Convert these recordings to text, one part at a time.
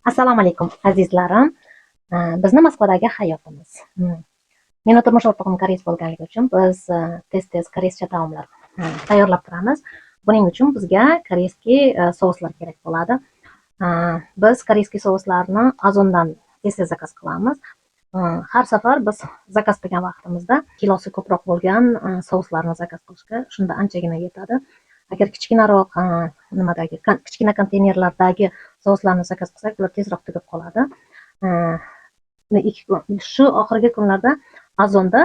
Assalomu alaykum, azizlarim. Bizni Moskvadagi hayotimiz. Meni turmush o'rtog'im koreys bo'lganligi uchun biz tez-tez koreyscha taomlar tayyorlab turamiz. Buning uchun bizga koreyskiy souslar kerak bo'ladi. Biz koreyskiy souslarni Ozondan tez-tez zakaz qilamiz. Har safar biz zakaz qilgan vaqtimizda kilosi ko'proq bo'lgan souslarni zakaz qilishga shunda anchagina yetadi. Agar kichkinaroq, nimadagi, kichkina konteynerlardagi souslarni zakaz qilsak, ular tezroq tugab qoladi. Shu oxirgi kunlarda Ozonda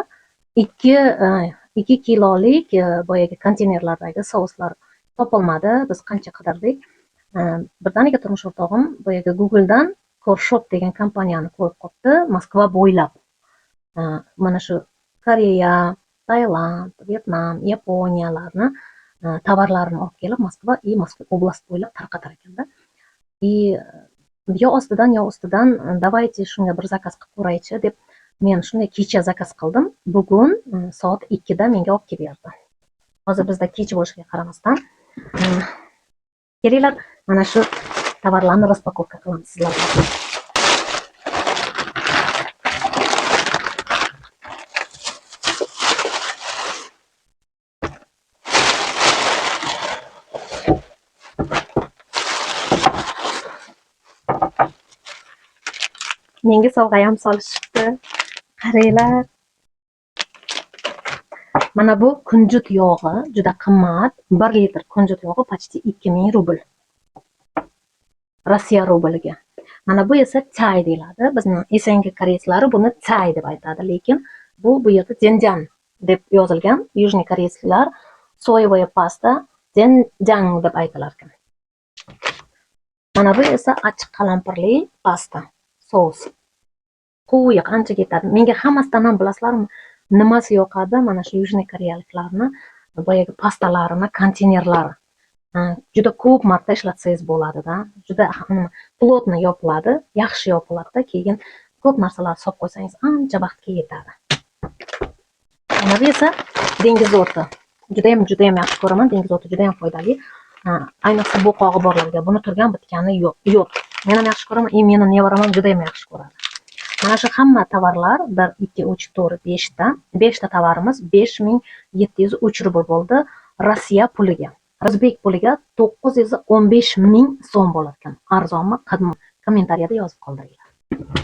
2 kilolik boyagi konteynerlardagi souslar topilmadi. Biz qancha qidirdik. Birdaniga turmush o'rtog'im boyagi Google'dan Korshop degan kompaniyani ko'rib qolibdi, Moskva bo'ylab. Mana shu Koreya, Tailand, Vyetnam, Yaponiyalarni tovarlarini olib kelib Moskva и Moskva oblast bo'ylab tarqatar ekanda. И yo ostidan, yo ustidan, давайте shunga bir zakaz qilib ko'raychi deb men shunday kecha zakaz qildim. Bugun soat 2da menga olib kelib berdi. Hozir bizda kech bo'lishiga qaramasdan, kelinglar, mana shu tovarlarni raspakovka qilamiz sizlar bilan. Menga sovg'a ham solishibdi. Qaranglar. Mana bu kunjut yog'i juda qimmat. 1 litr kunjut yog'i почти 2000 rubl. Rossiya rubliga. Mana bu esa chay deyiladi. Bizning SNG koreyslari buni chay deb aytadi, lekin bu yerda jenjan deb yozilgan. Yujniy koreyslar soyevая pasta jenjang deb aytilar ekan. Mana bu esa achchiq qalampirli pasta, sous. Quyuq ancha ketadi. Menga hammasidan ham bilasizlarmi, nimasi yoqadi? Mana shu Yujniy koreyaliklarni boyagi pastalarini konteynerlari. Juda ko'p marta ishlatsangiz bo'ladida. Juda plotno yopiladi, yaxshi yopiladida, keyin ko'p narsalarni solib qo'ysangiz ancha vaqtga yetadi. Mana bu esa dengiz o'ti. Juda ham, juda ham yaxshi ko'raman. Dengiz o'ti juda ham foydali. Ayniqsa bo'qog'i borlarga buni turgan bitgani yo'q. Yo'q. Men ham yaxshi ko'raman, meni nevaram ham juda ham yaxshi ko'radi. Mana shu hamma tovarlar 1, 2, 3, 4, 5 ta, 5 ta tovarimiz 5703 rubl bo'ldi Rossiya puliga. O'zbek puliga 915 ming so'm bo'lar ekan. Arzonmi, qimmatmi? Kommentariyada yozib qoldiringlar.